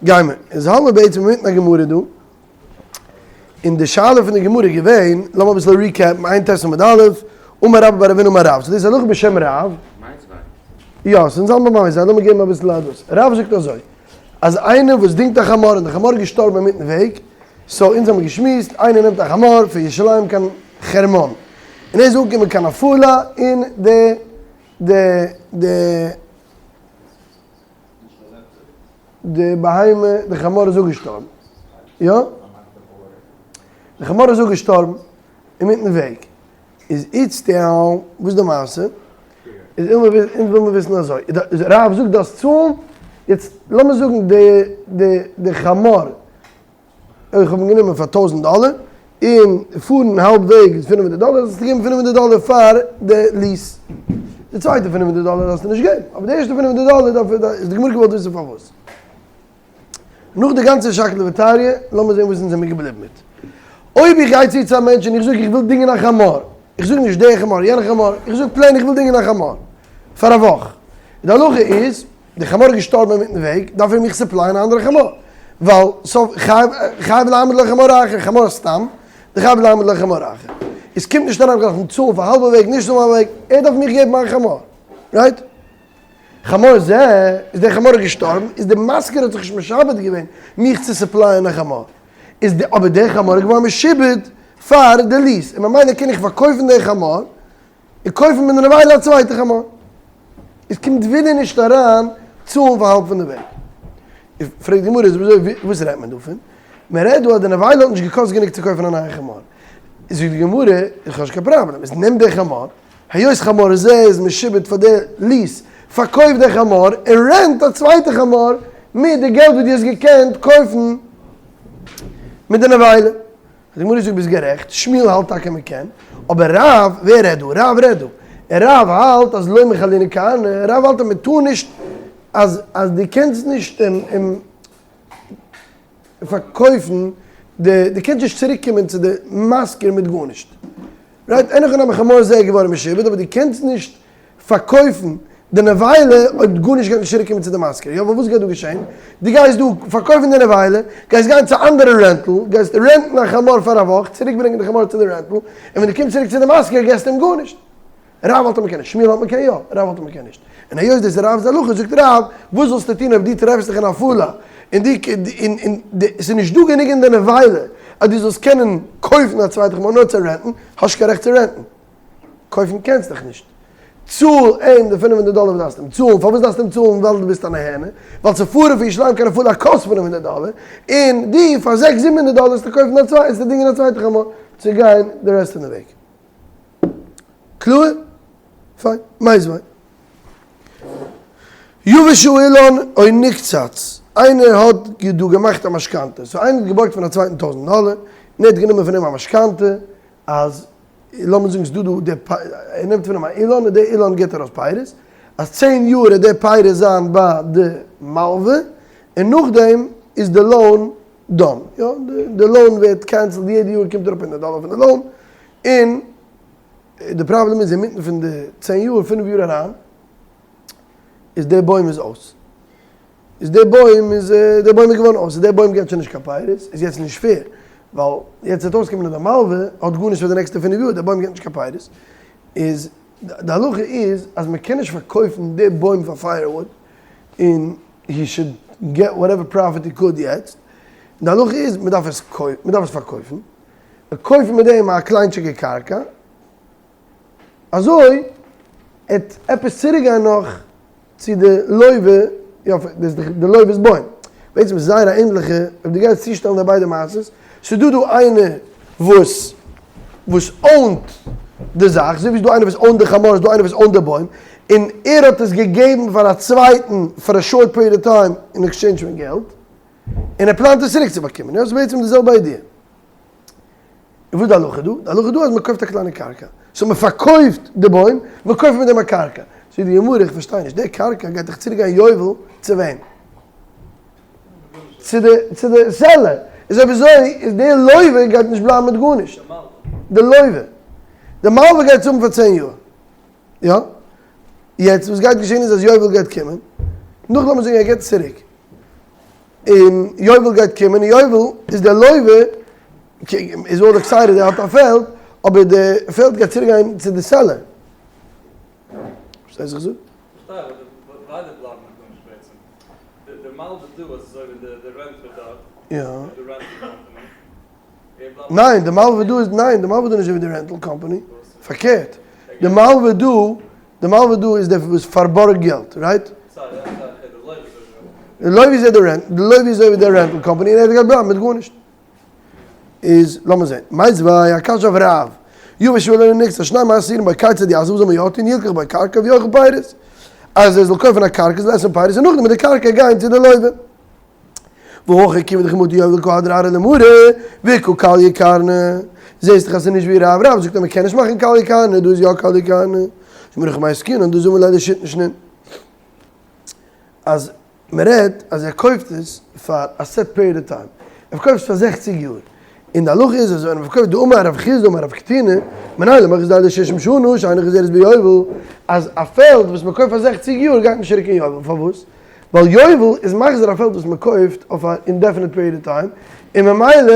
גיימער. אונז האלט מיר בעצם אינמיטן א גמרא דא. און די שאלה פון די גמרא איז געווען, לאמיר אביסל recap ן, עיין ט' עמוד א', אמר רבה בר אבינא אמר רב, so דאס איז הלכה בשם רב. יא, ס'איז אונז האלט מיר ביי מיתיבי, לאמיר געבן אביסל א דאס. רב זאגט אזוי, אז איינער וואס דינגט א חמור און די חמור איז געשטארבן אינמיטן וועג, so אונז האמיר געשמועסט, איינער נעמט א חמור פון ירושלים קיין חרמון, און ער איז אנגעקומען קיין עפולה און די די די די בהמה, די חמור איז אפגעשטארבן. יא? די חמור איז אפגעשטארבן אינמיטן וועג. איז איצטער, וואס איז די מעשה? איז אונז וויל מיר וויסן אזוי, רב זאגט דארפסט צאלן, יעצט לאמיר זאגן די די די חמור איך האב אים גענומען פאר טויזענט דאלער, און פארן האלב וועג איז פינף הונדערט דאלער, זאלסטו געבן פינף הונדערט דאלער פאר די lease. די צווייטע פינף הונדערט דאלער זאלסטו נישט געבן, אבער די ערשטע פינף הונדערט דאלער דארף ער, איז די גמרא געוואלט וויסן פארוואס. נאך די גאנצע שקלא וטריא, לאמיר זען וואס אונז זעמיר געבליבן מיט. אויב איך גיי צו צו א מענטש און איך זאג איך וויל דינגען א חמור, איך זאג נישט די חמור, יענע חמור, איך זאג plain איך וויל דינגען א חמור פאר א וואך. די הלכה איז, די חמור איז געשטארבן אינמיטן וועג, דארף ער מיך supply ען א אנדערע חמור, ווייל סוף חייב חייב להעמיד לו חמור אחר, חמור סתם, די חייב להעמיד לו חמור אחר. עס קומט נישט אריין איך דארף אים צאלן פאר האלבע וועג, נישט צאלן האלבע וועג, ער דארף מיך געבן מיין חמור, right? חמור זה, איז דער חמור געשטארבן, איז די משכיר האט זיך נישט משעבד געווען מיך צו supply ען א חמור, איז די אבער דער חמור איז געווארן משועבד פאר די lease, און ממילא קען איך פארקויפן דער חמור, און קויפן מיט די נבילה א צווייטע חמור. עס קומט ווידער נישט אריין צאלן פאר האלב פון די וועג. פרעגט די גמרא איז וויאזוי וואס רעדט מען דא פון? מען רעדט דא אז די נבילה האט נישט געקאסט גענוג צו קויפן א נייע חמור. זאגט די גמרא, איך האב נישט קיין פראבלעם, איז נעם די חמור, היות חמור זה איז משועבד פאר די lease, פארקויף די חמור און rent א צווייטע חמור מיט די געלט וואס דו האסט געקענט קויפן מיט די נבילה. די גמרא זאגט ביסט גערעכט, שמואל האלט טאקע מען קען, אבער רב, ווער רעדט דא? רב רעדט דא, און רב האלט אז לא מכלינן קרנא, רב האלט אז מען טאר נישט, אז אז דו קענסט נישט פארקויפן די, דו קענסט נישט צוריק קומען צו די משכיר מיט גארנישט, right? אין הכי נמי חמור זה געווארן משועבד, אבער דו קענסט נישט פארקויפן די נבילה אויב גארנישט גייט נישט צוריק קומען צו די משכיר, יא ווייל וואס גייט דא געשען? דו גייסט דא פארקויפן די נבילה, גייסט גיין צו אנדערע rental, גייסט rent ן א חמור פאר א וואך, צוריק ברענגען די חמור צו די rental, און ווען דו קומסט צוריק צו די משכיר געסטו אים גארנישט. רב האלט אז מ'קען נישט, שמואל האלט מ'קען יא, רב האלט אז מ'קען נישט. און היות דאס איז רב'ס הלכה זאגט רב, וואס זאלסטו טון אויב דו טרעפסט דיך אין עפולה, און דו און און ס'איז נישט דא גענוג אין די נבילה אז דו זאלסט קענען קויפן א צווייטע חמור נאר צו rent ן, האסט נישט קיין רעכט צו rent ן. קויפן קענסט דיך נישט. צאל אים די פינף הונדערט דאלער וואס דארפסט אים צאלן. פארוואס דארפסטו אים צאלן? ווייל דו ביסט א נהנה. ווייל צו פארן פון ירושלים קיין עפולה קאסט פינף הונדערט דאלער, און דו פאר זעקס זיבן הונדערט דאלער וועסטו קויפן א צווייטע, וועסטו דינגען א צווייטע חמור צו גיין די רעסט פון די וועג. קלאר? פיין. מיתיבי. יבש האילן או נקצץ, איינער האט דא געמאכט א משכנתא, so איינער האט געבארגט פון א צווייטן טויזנט דאלער, און ער האט גענומען פון אים א משכנתא, אז לאמיר זאגן ס'דא דא די פ ער נעמט פון אים א אילן און די אילן גיבט ארויס פירות, אז צען יאר וועט די פירות זיין ביי די מלווה, און נאכדעם איז די loan done, יא די loan ווערט cancelled יעדע יאר קומט אראפ הונדערט דאלער פון די loan, און די פראבלעם איז אינמיטן פון די צען יאר, פינף יאר אריין, איז די בוים איז אויס. איז דער בוים איז דער בוים איז געווארן אויס, איז דער בוים געבט שוין נישט קיין פירות, איז יעצט נישט fair, ווייל יעצט וועט אויסקומען אז דער מלווה האט גארנישט פאר די נעקסטע פינף יאר, דער בוים געבט נישט קיין פירות, איז די הלכה איז אז מען קען נישט פארקויפן די בוים פאר firewood, און he should get whatever profit he could יעצט, די הלכה איז מען דארף עס מען דארף עס פארקויפן, און קויפן מיט דעם א קליינטשיגע קרקע, אזוי עט עפעס צוריק גיין נאך צו די לוה, יא דאס איז די לוה'ס בוים, בעצם איז זייער א ענדליכע, אויב דו גייסט צושטעלן די ביידע מעשות, ס'איז דא דא איינער וואס וואס own ט די זאך, אזוי ווי ס'איז דא איינער וואס own ט די חמור איז דא איינער וואס own ט די בוים, און ער האט עס געגעבן פאר א צווייטן פאר א short period of time אין exchange פון געלט, און ער פלאנט עס צוריק צו באקומען, יא ס'איז בעצם די זעלבע idea. און וואס איז די הלכה דא? די הלכה דא אז מען קויפט א קליינע קרקע. so מען פארקויפט די בוים, מען קויפט מיט דעם א קרקע. זאגט די גמרא, איך פארשטיי נישט, די קרקע גייט דאך צוריק גיין יובל צו וועם? צו די צו די seller. איז אויב אזוי איז די לוה גייט נישט בלייבן מיט גארנישט. די לוה. די מלווה גייט עס האבן פאר צען יאר. יא? יעצט וואס גייט געשען איז אז יובל גייט קומען, נאך לאמיר זאגן ער געבט עס צוריק. און יובל גייט קומען, און יובל איז דער לוה, איז all excited ער האט א פעלד, אבער די פעלד גייט צוריק גיין צו די seller. פארשטייסט וואס איך זאג? פארשטיי אבער די ביידע בלייבן מיט גארנישט בעצם. די מלווה דא איז אזוי ווי די renter דארט, די rental company. ניין, די מלווה דא איז, ניין, די מלווה דא איז נישט אזוי ווי די rental company, פארקערט, די מלווה דא, די מלווה דא איז דער וואס פארבארגט געלט, right? די לוה איז די rent, די לוה איז אזוי ווי די rental company און ער גייט בלייבן מיט גארנישט. איז לאמיר זען, מיתיבי א קשיא אויף רב, יבש ולא נקצר, שני מעשירים ביי כיצד יעשה וואס זאל מען יא טון, ילקח ביי קרקע ויאכל פירות, אז ער זאל קויפן א קרקע זאל עסן פירות און נאכדעם מיט די קרקע גיין צו די לוה. והכא כיון דכי מטא יובל קא הדרי ארעא למריה וקא כליא קרנא, זעהסט דאך אז ס'איז נישט ווי רב, רב זאגט אז מ'קען נישט מאכן כליא קרנא, דא איז יא כליא קרנא, זאגט מיר הכא מאי עסקינן דזבין ליה לשיתין שנין, אז מ'רעדט אז ער קויפט עס פאר א set period of time, ער פארקויפט עס פאר זעכציג יאר, און די הלכה איז אז ווען ער פארקויפט דאמר רב חסדא אמר רב קטינא, מנין למוכרת ליה לשישים שנה שאינה חוזרת ביובל, אז א פעלד וואס מ'קויפט פאר זעכציג יאר גייט נישט צוריק אין יובל, פארוואס? ווייל יובל איז מחזיר א פעלד וואס מען קויפט אויף א indefinite period of time, און ממילא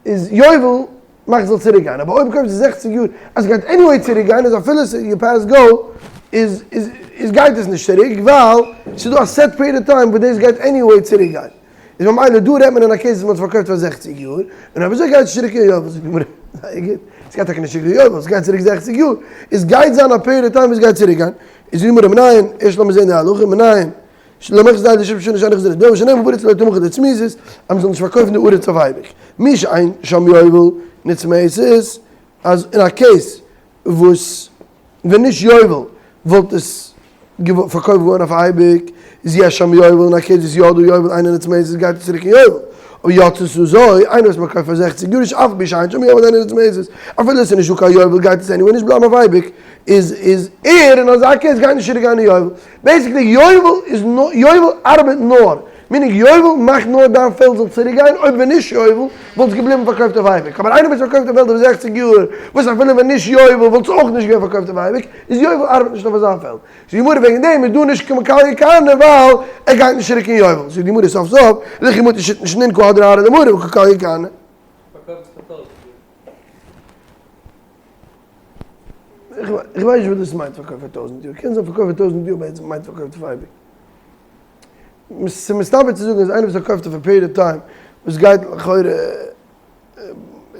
איז יובל מאכט זאל צוריק גיין, אבער אויב קויפסטו זעכציג יאר אז ס'גייט anyway צוריק גיין איז אפילו ס'איז you pass go איז איז גייט עס נישט צוריק ווייל ס'איז דא א set period of time וואס דאס גייט anyway צוריק גיין, איז ממילא דא רעדט מען אין א case וואס מען האט פארקויפט פאר זעכציג יאר, און אויב אזוי גייט עס צוריק אין יובל, זאגט די גמרא, זייער גוט, עס גייט טאקע נישט צוריק אין יובל, עס גייט צוריק זעכציג יאר, עס גייט זיין א period of time וואס גייט צוריק גיין, איז די גמרא מנין, ערשט לאמיר זעהן די הלכה, מנין, שלמך ז די שבשנה שאין חזרת דור שנאמר בארץ לא תמכר לצמיתות, אז מ'זאל נישט פארקויפן די ארץ אויף אייביג, מי שאין שם יובל נצמתת, אז אין א case וואס ווען נישט יובל וואלט עס פארקויפט געווארן אויף אייביג, איז יש שם יובל, אין א case וואס יא דא יובל אינה נצמתת גייט עס צוריק אין יובל, אויב יצתה זו, איינער וואס מ'קויפט פאר זעכציג יאר איז אף על פי שאין שם יובל אינה נצמתת, אפילו עס איז נישטא קיין יובל גייט עס anyway נישט בלייבן אויף אייביג. איז איז ער אין אזא case גייט נישט צוריק גיין אין יובל. basically יובל איז נאר יובל ארבעט נאר, meaning יובל מאכט נאר דיין פעלד זאל צוריק גיין, אויב ווען נישט יובל וואלט עס געבליבן פארקויפט אויף אייביג, אבער איינער וואס פארקויפט א פעלד אויף זעכציג יאר וואס אפילו ווען נישט יובל וואלט עס אויך נישט געווען פארקויפט אויף אייביג, איז יובל ארבעט נישט אויף אזא פעלד. זאגט די גמרא וועגן דעם איז דא נישט קיין כליא קרנא ווייל ער גייט נישט צוריק אין יובל. זאגט די גמרא סוף סוף לכי מטא שיתין שנין קא הדרי ארעא למריה וקא כליא קרנא. פארקויפט עס פאר טויזענט יאר. איך ווייס נישט וואס דאס מיינט פארקויפט פאר טויזענט יאר, קען זיין פארקויפט פאר טויזענט יאר מיינט פארקויפט אויף אייביג. ס'איז מסתבר צו זאגן אז איינער וואס פארקויפט אויף א period of time וואס גייט לכאורה,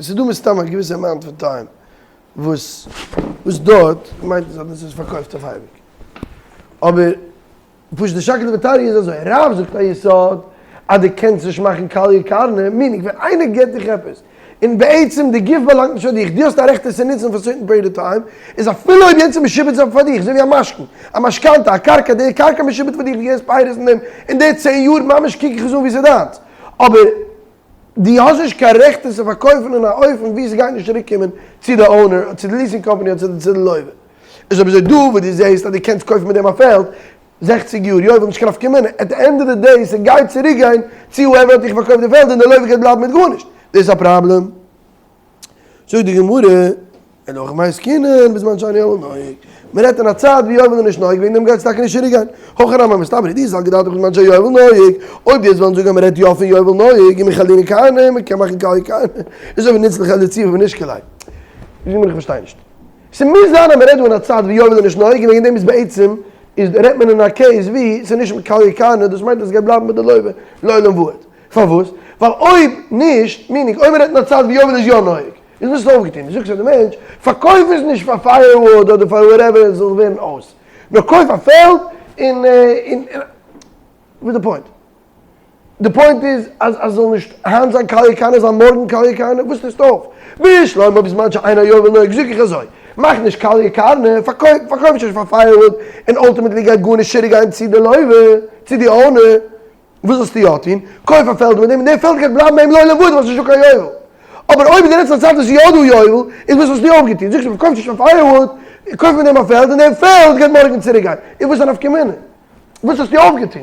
ס'איז דא מסתם א געוויסע amount פון time וואס וואס דארט מיינט עס אז דאס איז פארקויפט אויף אייביג. אבער פשוט די שקלא וטריא איז אזוי, רב זאגט א יסוד אז דו קענסט נישט מאכן כליא קרנא, meaning ווען איינער געבט דיך עפעס, און בעצם די גוף באלאנגט נישט פאר דיך, דו האסט א רעכט עס צו נוצן פאר certain period of time, איז אפילו אויב יענץ איז משועבד פאר דיך, אזוי ווי א משכון, א משכנתא, א קרקע, די קרקע משועבד פאר דיך, דו געבסט פירות אין דעם, אין די צען יאר ממש קוק איך עס אן ווי ס'איז דיינס, אבער דו האסט נישט קיין רעכט עס צו פארקויפן אין א אופן ווי ס'גייט נישט צוריק קומען צו די owner, צו די leasing company אדער צו די לווה. איז אויב אזוי דא וואס דו זעהסט אז דו קענסט קויפן מיט דעם א פעלד, זעכציג יאר, יובל נישט קיין נפקא מינה, at the end of the day ס'גייט צוריק גיין צו whoever האט דיך פארקויפט די פעלד און די לווה גייט בלייבן מיט גארנישט, דאס איז א פראבלעם. זאגט די גמרא, אלא הכא במאי עסקינן בזמן שאין יובל נוהג, מען רעדט אין א צייט ווי יובל איז נישט נוהג וועגן דעם גייט עס טאקע נישט צוריק גיין, הכא נמי מסתברא דאי סלקא דעתך בזמן שיובל נוהג, אויב דו וועסט וועלן זאגן אז מען רעדט יא פון יובל נוהג ומכלינן קרנא, מען קען מאכן כליא קרנא, איז אויב ניצלך לציבור ונשקליה. זאגט די גמרא איך פארשטיי נישט. ס'מוז זיין אז מ'רעדט דא אין א צייט ווי יובל איז נישט נוהג און וועגן דעם איז בעצם איז רעדט מען אין א case ווי ס'איז נישט כליא קרנא דאס מיינט אז ס'גייט בלייבן ביי די לווה לעולם ועד. פארוואס? ווייל אויב נישט, meaning אויב מ'רעדט אין א צייט ווי יובל איז יא נוהג, איז וואס איז אויפגעטון? דו זאגסט פאר די מענטש פארקויף עס נישט פאר firewood אדער פאר whatever עס זאל ווערן אויס, נאר קויף א פעלד און און וואס איז די point? די point איז אז אז זאל נישט היינט זיין כליא קרנא זאל מארגן כליא קרנא, וואס טוסטו אויף? בשלמא בזמן שאין היובל נוהג זאג איך אזוי, מאך נישט כליא קרנא, פארקויף פארקויף נישט פאר firewood, און ultimately גייט גארנישט צוריק גיין צו די לווה, צו די owner, וואס זאלסטו יא טון? קויף א פעלד מיט דעם און די פעלד גייט בלייבן ביי אים לעולם ועד ווייל ס'איז נישטא קיין יובל. אבער אויב דו רעדסט א צייט וואס איז יא דא יובל, איז וואס האסטו אויפגעטון? זאגסט פארקויף נישט פאר firewood, קויף מיט דעם א פעלד און די פעלד גייט מארגן צוריק גיין, איז וואס א נפקא מינה? וואס האסטו אויפגעטון?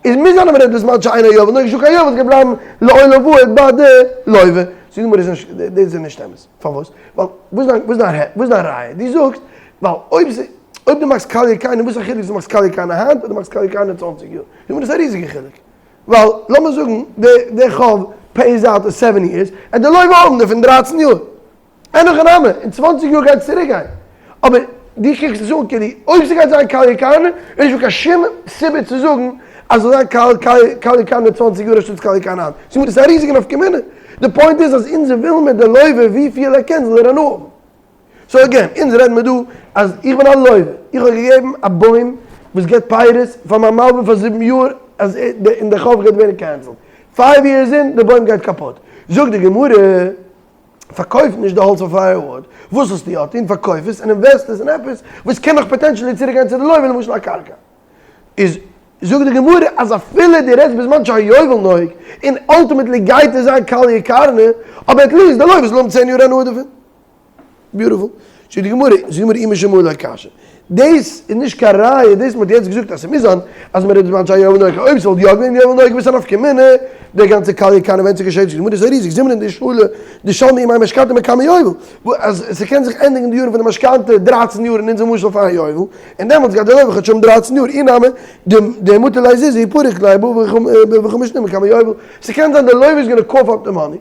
איז מוז זיין אז מ'רעדט בזמן שאין היובל נוהג נישטא קיין יובל ס'גייט בלייבן לעולם ועד ביי די לווה. זאגט די גמרא איז נישט דאס איז נישט אמת. פארוואס? ווייל וואס איז וואס איז וואס איז דיין ראיה? דו זאגסט ווייל אויב ס' אויב דו מאכסט כליא קרנא וואס איז א חילוק צו דו מאכסט כליא קרנא היינט אדער מאכסט כליא קרנא צוואנציג יאר? זאגט מען דאס איז א ריזיגע חילוק. ווייל לאמיר זאגן די חוב pays out אין seven years, עט די לוה האבן דערפון דרייצן יאר. אין הכי נמי, אין צוואנציג יאר גייט עס צוריק גיין. אבער דו קוקסט עס אן כאילו אויב ס'גייט זיין קאליע קארנער, איז נישטא קיין שום סיבה צו זאגן אז ס'זאל זיין קאליע קארנער צוואנציג יאר אנשטאטס קאליע קארנער היינט. ס'איז א ריזיגע נפקא מינה. די point איז אז אונז ווילן מיט די לוה וויפיל ער קען זאל ער הנאה האבן. so again, אונז רעדן מיר דא אז איך בין א לוה, איך האב געגעבן א בוים וואס געבט פירות פאר מיין מלווה פאר זיבן יאר אז און די חוב גייט ווערן cancelled. five years in, די בוים גייט קאפוט. זאגט די גמרא, פארקויף נישט די האלץ פאר firewood, וואס זאלסטו יא טון? פארקויף עס און invest עס אין עפעס וואס קען נאך potentially צוריק גיין צו די לוה, למשל א קרקע. איז זאגט די גמרא אז אפילו דו רעדסט בזמן שהיובל נוהג און ultimately גייט עס זיין קאליע קארנע, אבער at least די לוה זאל האבן צען יאר הנאה דערפון. beautiful. זאגט די גמרא, זאגט די גמרא אי משום הא לא קשיא. דאס איז נישט קיין ראיה, דאס מ'האט יעצט געזאגט אז ס'מוז זיין אז מ'רעדט בזמן שהיובל נוהג, אויב ס'וואלט יא געווען יובל נוהג וואס איז א נפקא מינה, די גאנצע קאליע קארנע ווען ס'געשעט, זאגט די גמרא איז א ריזיג זימנין דשאלה דשלמי ימי משכנתא מקמי יובל, אז ס'קען זיך ענדיגן די יארן פון די משכנתא דרייצן יאר אין אונזער משל פאר יובל, און דעמאלטס גייט די לוה כאטש האבן דרייצן יאר, אי נמי דמטי ליה זוזי פריק ליה ארבעה וחמש מקמי יובל, ס'קען זיין די לוה איז gonna cough up די money.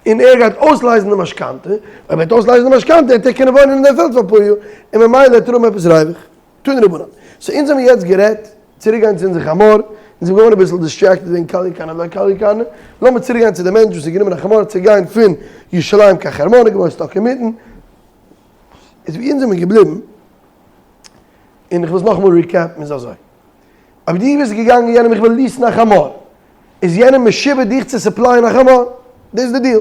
און ער גייט אויסלייזן די משכנתא, אויב ער וועט אויסלייזן די משכנתא וועט ער קענען וואוינען אין דעם פעלד פאר אפאר יאר, און ממילא וועט ער האבן עפעס רווח. תנו רבנן. so אונז האבן יעצט גערעדט, צוריק גיין צו אונזער חמור, אונז זענען געווארן אביסל distracted וועגן קאליע קארנער לא קאליע קארנער, לאמיר צוריק גיין צו די מענטש וואס האט גענומען א חמור צו גיין פון ירושלים קיין חרמון, איז געווארן stuck אינמיטן, איז ווי אונז זעמיר געבליבן, און איך וויל עס נאכאמאל recap ן, איז אזוי. אויב דו ביסט געגאנגען יענעם איך וויל lease ן א חמור, איז יענער משועבד דיך צו supply ען א חמור, דאס איז די deal.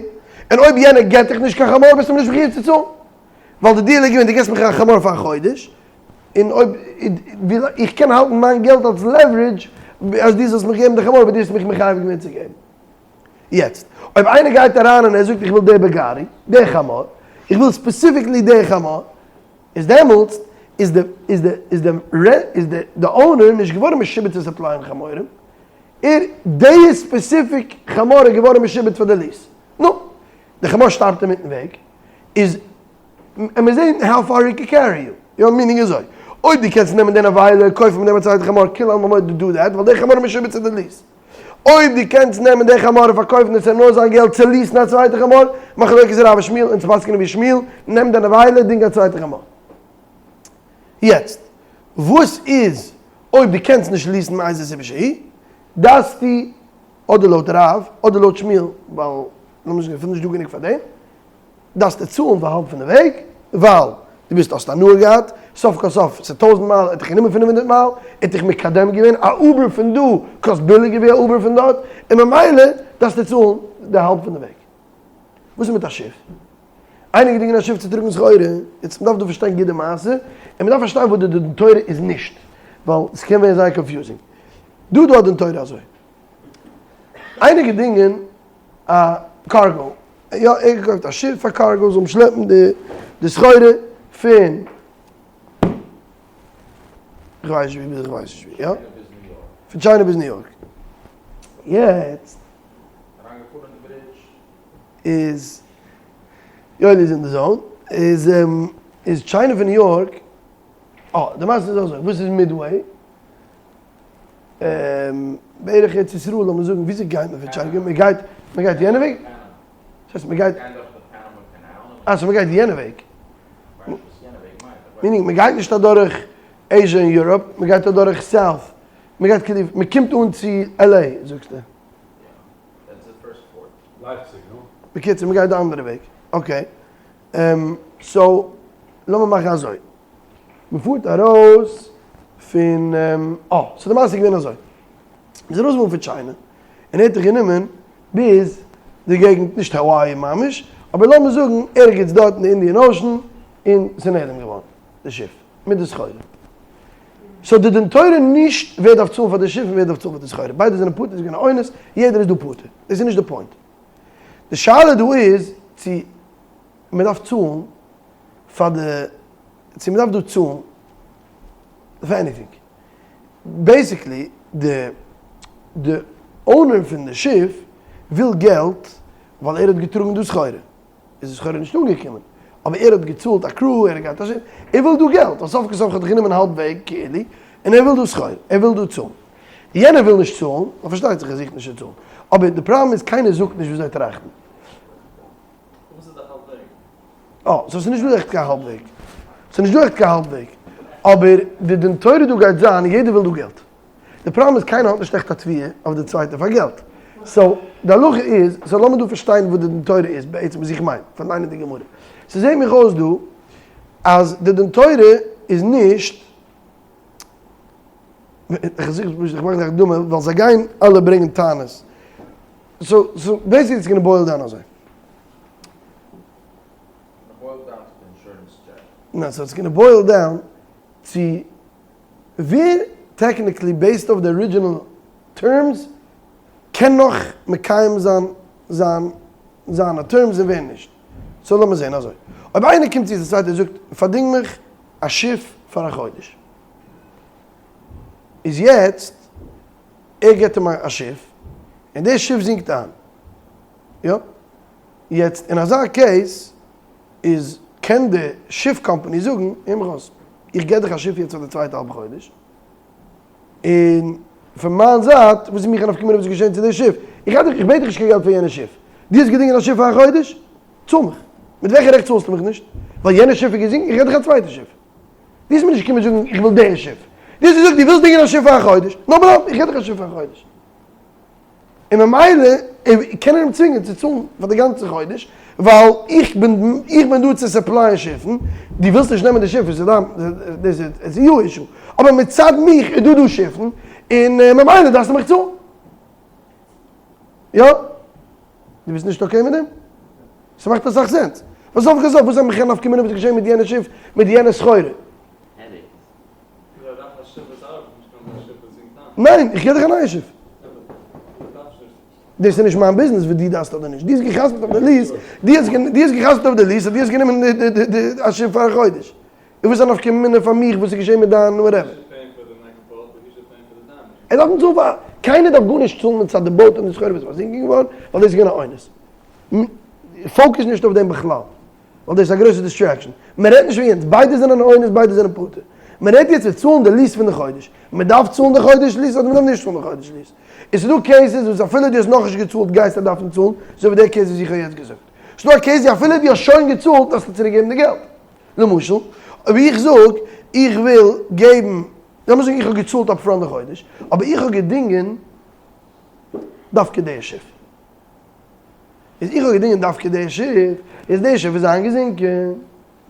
און אויב יענער געט דיך נישט קיין חמור ביסטו אים נישט מחויב צו צאלן. ווייל די deal איז געווען דו געסט מיך א חמור פאר א חודש, און אויב וויל איך קען האלטן מיין געלט אלס leverage אז דו זאלסט מיך געבן די חמור אבער דו האסט מיך מחייב געווען צו געבן. יעצט, אויב איינער גייט אריין און ער זאגט איך וויל די בגרי, די חמור, איך וויל specifically די חמור, איז דעמאלטס איז די איז די איז די איז די די owner נישט געווארן משועבד צו supply ען חמורים, ער די specific חמור איז געווארן משועבד פאר די lease. נו, די חמור שטארבט אינמיטן וועג, איז עמיר זעהן how far he can carry you. יא, meaning אזוי, אויב דו קענסט נעמען די נבילה קויפן מיט דעם א צווייטע חמור כולי עלמא מודה do that, ווייל די חמור איז משועבד צו די lease. אויב דו קענסט נעמען די חמור און פארקויפן עס און נאר זיין געלט צו lease ן א צווייטע חמור, מחלוקת רב ושמואל, אונז פסק'נען ווי שמואל, נעם די נבילה, דינג א צווייטע חמור. יעצט, וואס איז אויב דו קענסט נישט lease ן מאיזה סיבה שהיא, דארפסטו, אדער לויט רב, אדער לויט שמואל, ווייל, לאמיר זאגן, אפילו נישט דא גענוג פאר דעם, דארפסטו צאלן פאר האלב פון די וועג, ווייל דו ביסט האסט הנאה געהאט, סוף כל סוף ס'איז טויזנט מייל, ער האט דיך גענומען פינף הונדערט מייל, ער האט דיך מקדם געווען, א Uber פון דא קאסט ביליגער ווי א Uber פון דארט, און ממילא דארפסטו צאלן די האלב פון די וועג. וואס איז מיט א שיף? איינער געדינגען א שיף צו טראגן סחורה, יעצט מ'דארף דא פארשטיין גוט די מעשה, און מ'דארף פארשטיין וואס די דין תורה איז נישט, ווייל ס'קען ווערן זייער confusing. דא דא א דין תורה אזוי, איינער געדינגען א קארגא, יא ער האט געקויפט א שיף פאר קארגא זאל שלעפן די די סחורה פון איך ווייס נישט ווי ביז איך ווייס נישט ווי יא פון China ביז ניו יארק יעצט איז יואלי איז אין די zone איז איז China פון ניו יארק אה די מעשה איז אזוי וואס איז midway בערך ארץ ישראל לאמיר זאגן וויאזוי גייט מען פון China מען גייט מען גייט יענע וועג? דאס הייסט מען גייט אה so מען גייט יענע וועג meaning מען גייט נישט אדורך Asia און Europe מען גייט אדורך south מען גייט כאילו מען קומט אן צו LA זאגסטו בקיצור מען גייט די אנדערע וועג okay so לאמיר מאכן אזוי. מען פארט ארויס פון, אה, so די מעשה איז געווען אזוי, מען איז ארויסגעפארן פון China, און ער האט זיך גענומען ביז די געגנט, נישט האוואי ממש, אבער לאמיר זאגן ערגעץ דארט אין די Indian Ocean, און ס'איז נעלם געווארן די שיף, מיט די סחורה. so די דין תורה נישט ווער דארף צאלן פאר די שיף און ווער דארף צאלן פאר די סחורה, ביידע זענען פטור, ס'איז געווען א אונס, יעדער איז דא פטור, דאס איז נישט די point. די שאלה דא איז צו מען דארף צאלן פאר די, צו מען דארף דא צאלן פאר anything. basically די די owner פון די שיף וויל געלט ווייל ער האט געטראגן דא סחורה, איז די סחורה נישט אנגעקומען, אבער ער האט געצאלט א crew, ער האט געהאט א שיף, ער וויל דא געלט, ווייל סוף כל סוף האט ער גענומען האלב וועג כאילו, און ער וויל דא סחורה, ער וויל דא צאלן. יענער וויל נישט צאלן, ווייל פארשטייט זיך ער זוכט נישט צו צאלן. אבער די פראבלעם איז קיינער זאגט נישט וויאזוי טראכטן. וואס איז די האלב וועג? אה, so ס'איז נישט דא עכט קיין האלב וועג. ס'איז נישט דא עכט קיין האלב וועג. אבער די דין תורה דא גייט זיין יעדער וויל דא געלט. די פראבלעם איז קיינער האט נישט עכט א תביעה אויף די צווייטע פאר געלט. so די הלכה איז, so לאמיר דא פארשטיין וואס די דין תורה איז בעצם וואס איך מיין פון ליינען די גמרא. ס'זעהט מיך אויס דא אז די דין תורה איז נישט, איך זוך פשוט איך מאך די הקדמה ווייל זיי גייען אלע ברענגען טענות. so so basically it's gonna boil down אזוי. ניין so it's gonna boil down צו ווער technically based אויף די original terms קען נאך מקיים זיין זיין זיינע terms און ווער נישט. so לאמיר זעהן אזוי. אויב איינער קומט צו די צווייטע און זאגט פארדינג מיך א שיף פאר א חודש. איז יעצט ער געבט אים א שיף און די שיף זינקט איין. יא? יעצט אין אזא case איז קען די שיף קאמפאני זאגן הער מיך אויס, איך געב דיך א שיף יעצט פאר די צווייטע האלב חודש, און פון מיין זייט וואס איז מיך א נפקא מינה וואס איז געשען צו די שיף, איך געב דיך איך בעט דיך נישט קיין געלט פאר יענע שיף, דו האסט געדינגען א שיף פאר א חודש, צאל מיך. מיט וועלכע רעכט צאלסטו מיך נישט? ווייל יענע שיף איז געזינקען, איך געב דיך א צווייטע שיף. דו האסט מיר נישט געקומען זאגן איך וויל די שיף, דו האסט געזאגט דו ווילסט דינגען א שיף פאר א חודש, no problem, איך געב דיך א שיף פאר א חודש. און ממילא קען ער אים צווינגען צו צאלן פאר די גאנצע חודש, ווייל איך בין איך בין דא צו supply ען שיפן, דו ווילסט נישט נעמען די שיף איז דיין דאס איז your issue, אבער מצד מיך איז דא דא שיפן, און ממילא דארפסטו מיך צאלן. יא? דו ביסט נישט okay מיט דעם? ס'מאכט אסאך sense. ווייל סוף כל סוף וואס האט מיך א נפקא מינה וואס איז געשען מיט יענע שיף מיט יענע סחורה? ניין, איך גיב דיך א נייע שיף. דאס איז נישט מיין ביזנעס וואס דו דארפסט אדער נישט. דו האסט גע'חתמ'ט אויף די lease, דו האסט גע'חתמ'ט אויף די lease אז דו האסט גענומען א שיף פאר א חודש. און וואס איז א נפקא מינה פאר מיך וואס איז געשען מיט דיין whatever? ער דארף נישט צאלן פאר, קיינער דארף גארנישט צאלן מצד די boat און די סחורה וואס איז פארזינקען געווארן, ווייל דאס איז געווען א אונס. focus נישט אויף דעם בכלל. ווייל דאס איז א גרויסע distraction. מען רעדט נישט פון יענץ, ביידע זענען אונס, ביידע זענען פטור. מען רעדט יעצט פון צאלן די lease פון די חודש. מען דארף צאלן די חודש lease אדער מען דארף נישט צאלן די חודש lease. עס איז דא cases וואס אפילו דו האסט נאכנישט געצאלט גייסטו דארפן צאלן, אזוי ווי די case וואס איך האב יעצט געזאגט. עס איז דא א case ווי אפילו דו האסט שוין געצאלט דארפסטו צוריק געבן די געלט. למשל, אויב איך זאג איך וויל געבן, לאמיר זאגן איך האב געצאלט upfront די חודש, אבער איך האב געדינגען דווקא די שיף. איז איך האב געדינגען דווקא די שיף, איז די שיף איז איינגעזינקען,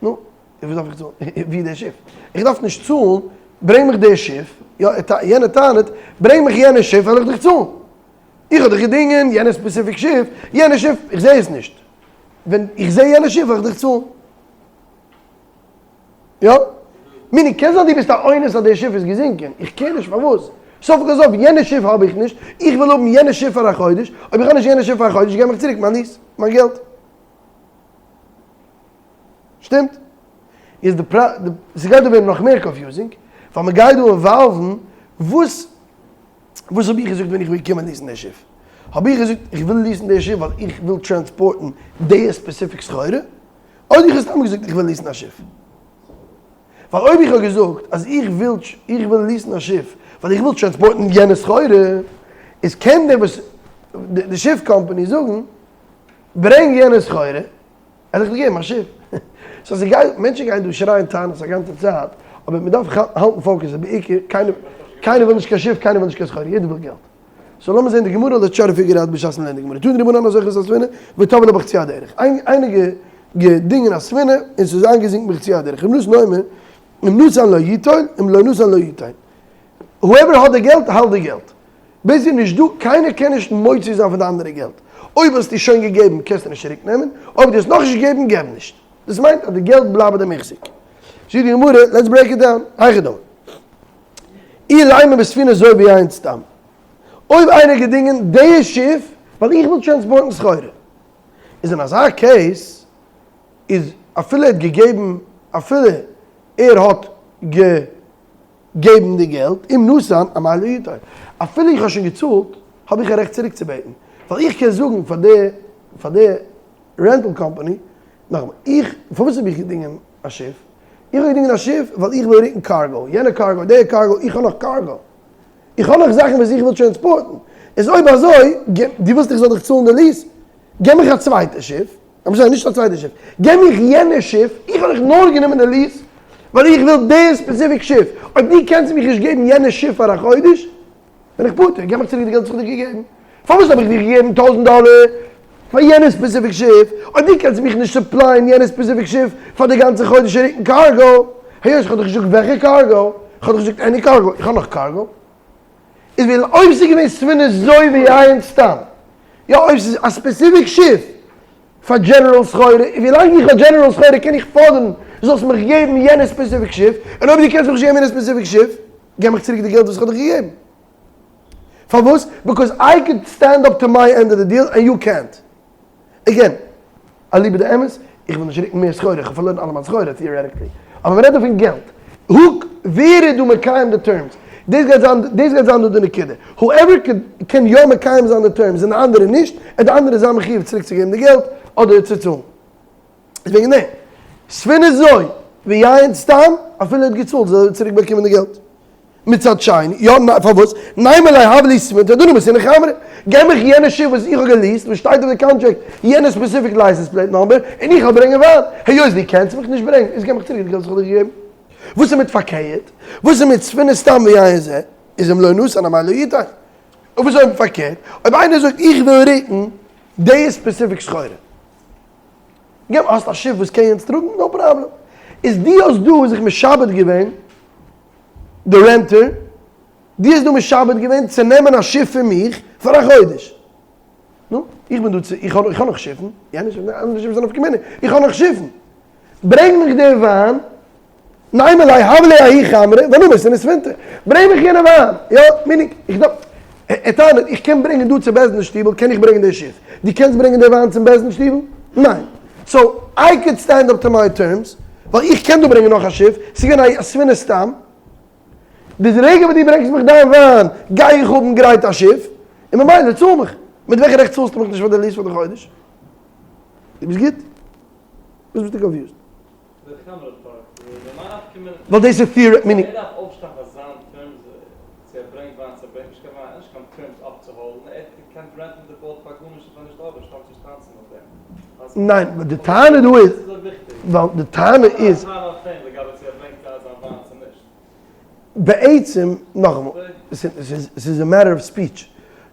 נו, וואס דארף איך צאלן? ווי איז די שיף? איך דארף נישט צאלן, ברענג מיך די שיף, יא, יענער טענה'ט, ברענג מיך יענע שיף וועל איך דיך צאלן. איך האב דיך געדינגען יענע specific שיף, יענע שיף, איך זע עס נישט. ווען איך זע יענע שיף וועל איך דיך צאלן. יא? meaning, קען זיין דו ביסט א אונס אז די שיף איז געזינקען, איך care נישט פארוואס, סוף כל סוף יענע שיף האב איך נישט, איך וויל האבן יענע שיף פאר א חודש, אויב איך האב נישט יענע שיף פאר א חודש געב מיך צוריק מיין lease, מיין געלט. שטימט? איז די פרא, ס'גייט דא ווערן נאך מער confusing, ווייל מ'גייט דא involve ן וואס, וואס האב איך געזאגט ווען איך בין געקומען lease ן די שיף? האב איך געזאגט איך וויל lease ן די שיף ווייל איך וויל transport ן די specific סחורה? אדער איך האב סתם געזאגט איך וויל lease ן א שיף? ווייל אויב איך האב געזאגט אז איך וויל איך וויל lease ן א שיף ווייל איך וויל transport ן יענע סחורה, איז קען דער וואס די שיף קאמפאני זאגן ברענג יענע סחורה, וועל איך דיר געבן א שיף. so ס'גייט, מענטשן גייען דא שרייען טענות א גאנצע צייט, אבער מ'דארף האלטן focus, בעיקר קיינער קיינער וויל נישט קיין שיף, קיינער וויל נישט קיין סחורה, יעדער וויל געלט. so לאמיר זען די גמרא, let's try to figure out בשעת מ'לערנט די גמרא. תנו רבנן הזוכר את הספינה וטבעה בחצי הדרך. איינער געדינגען א ספינה און ס'איז איינגעזינקן בחצי הדרך. רבי נתן אומר, אם נתן לו יטול, אם לא נתן לא יתן. whoever האט די געלט האלט די געלט. ביז ס'איז נישט דא, קיינער קען נישט מוציא זיין פון די אנדערע געלט. אויב האסטו שוין געגעבן קענסטו נישט צוריק נעמען, אויב דו האסט נאכנישט געגעבן געב נישט. דאס מיינט אז די געלט בלייבט ביי די מחזיק. זאגט די גמרא, let's break it down, היכי דמי. אילימא בספינה זו ביין סתם. אויב איינער האט געדינגען די שיף ווייל איך וויל transport ן סחורה, איז אין אזא case איז אפילו ער האט געגעבן אפילו ער האט געגעבן די געלט, אם נתן, אמאי לא יטול. אפילו איך האב שוין געצאלט, האב איך א רעכט צוריקצובעטן. ווייל איך קען זאגן פאר די פאר די rental company, נאכאמאל, איך, פארוואס האב איך געדינגען א שיף? איך האב געדינגען א שיף ווייל איך וויל רוקן cargo, יענע cargo, די cargo, איך האב נאך cargo. איך האב נאך זאכן וואס איך וויל טרענספארטן, איז אויב אזוי, דו ווילסט איך זאל דיך צאלן די lease, געב מיך א צווייטע שיף, I'm sorry, נישט א צווייטע שיף, געב מיך יענע שיף, איך האב דיך נאר גענומען די lease ווייל איך וויל די specific שיף, אויב דו קענסט מיך נישט געבן יענע שיף פאר א חודש, בין איך פטור, געב מיך צוריק די געלט וואס איך האב דיר געגעבן. פארוואס האב איך דיר געגעבן טויזענט דאלער פאר יענע specific שיף, אויב דו קענסט מיך נישט supply ען יענע specific שיף פאר די גאנצע חודש רוקן קארגא, היות איך האב דיך נישט געזאגט וועלכע קארגא, איך האב דיך געזאגט any cargo, איך האב נאך קארגא. איז ווייל אויב ס'איז געווען ספינה זו ויין סתם, יא אויב ס'איז א specific שיף פאר general סחורה, און ווילאנג איך האב general סחורה קען איך פאדערן זאלסט מיך געבן יענע specific שיף, און אויב דו קענסט מיך נישט געבן יענע specific שיף, געב מיך צוריק די געלט וואס איך האב דיך געגעבן. פארוואס? because I could stand up to my end of the deal and you קענט. עגעין, אליבא דאמת, איך וויל נישט רוקן מער סחורה, איך האב פארלוירן אלע מיין סחורה theoretically. אבער מ'רעדט דא פון געלט. הוק, ווער איז דא מקיים די terms? דאס גייט זיין, דאס גייט זיין דא די נקודה. whoever קען יא מקיים זיין די terms און די אנדערע נישט, וועט די אנדערע זיין מחיוב צוריק צו געבן די געלט אדער צו צאלן. איז וועגן דעם. ספינה זו ויין סתם, אפילו ער האט געצאלט זאל ער צוריק באקומען די געלט. מצד שני, יא, ניין, פארוואס? נימא ליה הב לי ספינתא דאנא מסינא חמרא. געב מיך יענע שיף וואס איך האב געליעסט, וואס שטייט אויף די contract, יענע specific license plate number, און איך וועל ברענגען וויין. היות דו קענסט מיך נישט ברענגען, איז געב מיך צוריק די געלט וואס איך האב דיר געגעבן. וואס איז מיט פארקערט? וואס איז מיט ספינה סתם ויין זה? איז אם לא נתן אמאי לא יתן. און וואס אויב פארקערט? אויב איינער זאגט איך וויל רוקן די specific סחורה. געב, האסט א שיף וואס קען יענץ טראגן? no problem. איז דו האסט דא זיך משעבד געווען די renter, דו האסט דא משעבד געווען צו נעמען א שיף פון מיך פאר א חודש. נו, איך בין דא צו, איך האב נאך שיפן, יענע שיף, אנדערע שיפן זענען אויף כמיני, איך האב נאך שיפן. ברענג מיך די וויין, נימא ליה הב לי ההוא חמרא ואנא מסינא ספינתא. ברענג מיך יענע וויין. יא, meaning, איך דארף, ער טענה'ט, איך קען ברענגען דא צו בית דין שטיבל, קען איך ברענגען די שיף. דו קענסט ברענגען די וויין צום בית דין שטיבל? ניין. so, I could stand up to my terms, ווייל איך קען דא ברענגען נאך א שיף, ס'איז געווען א ספינה סתם. די רגע וואס דו ברענגסט מיך דיין וויין, גיי איך האבן גרייט א שיף, און ממילא צאל מיך. מיט וועלכע רעכט צאלסטו מיך נישט פאר די lease פאר די חודש? דו ביסט גוט? וואס ביסטו confused? ווייל דאס איז theory, meaning. ניין, די טענה דא איז, ווייל די טענה איז. בעצם, נאכאמאל, ס'איז א matter of speech.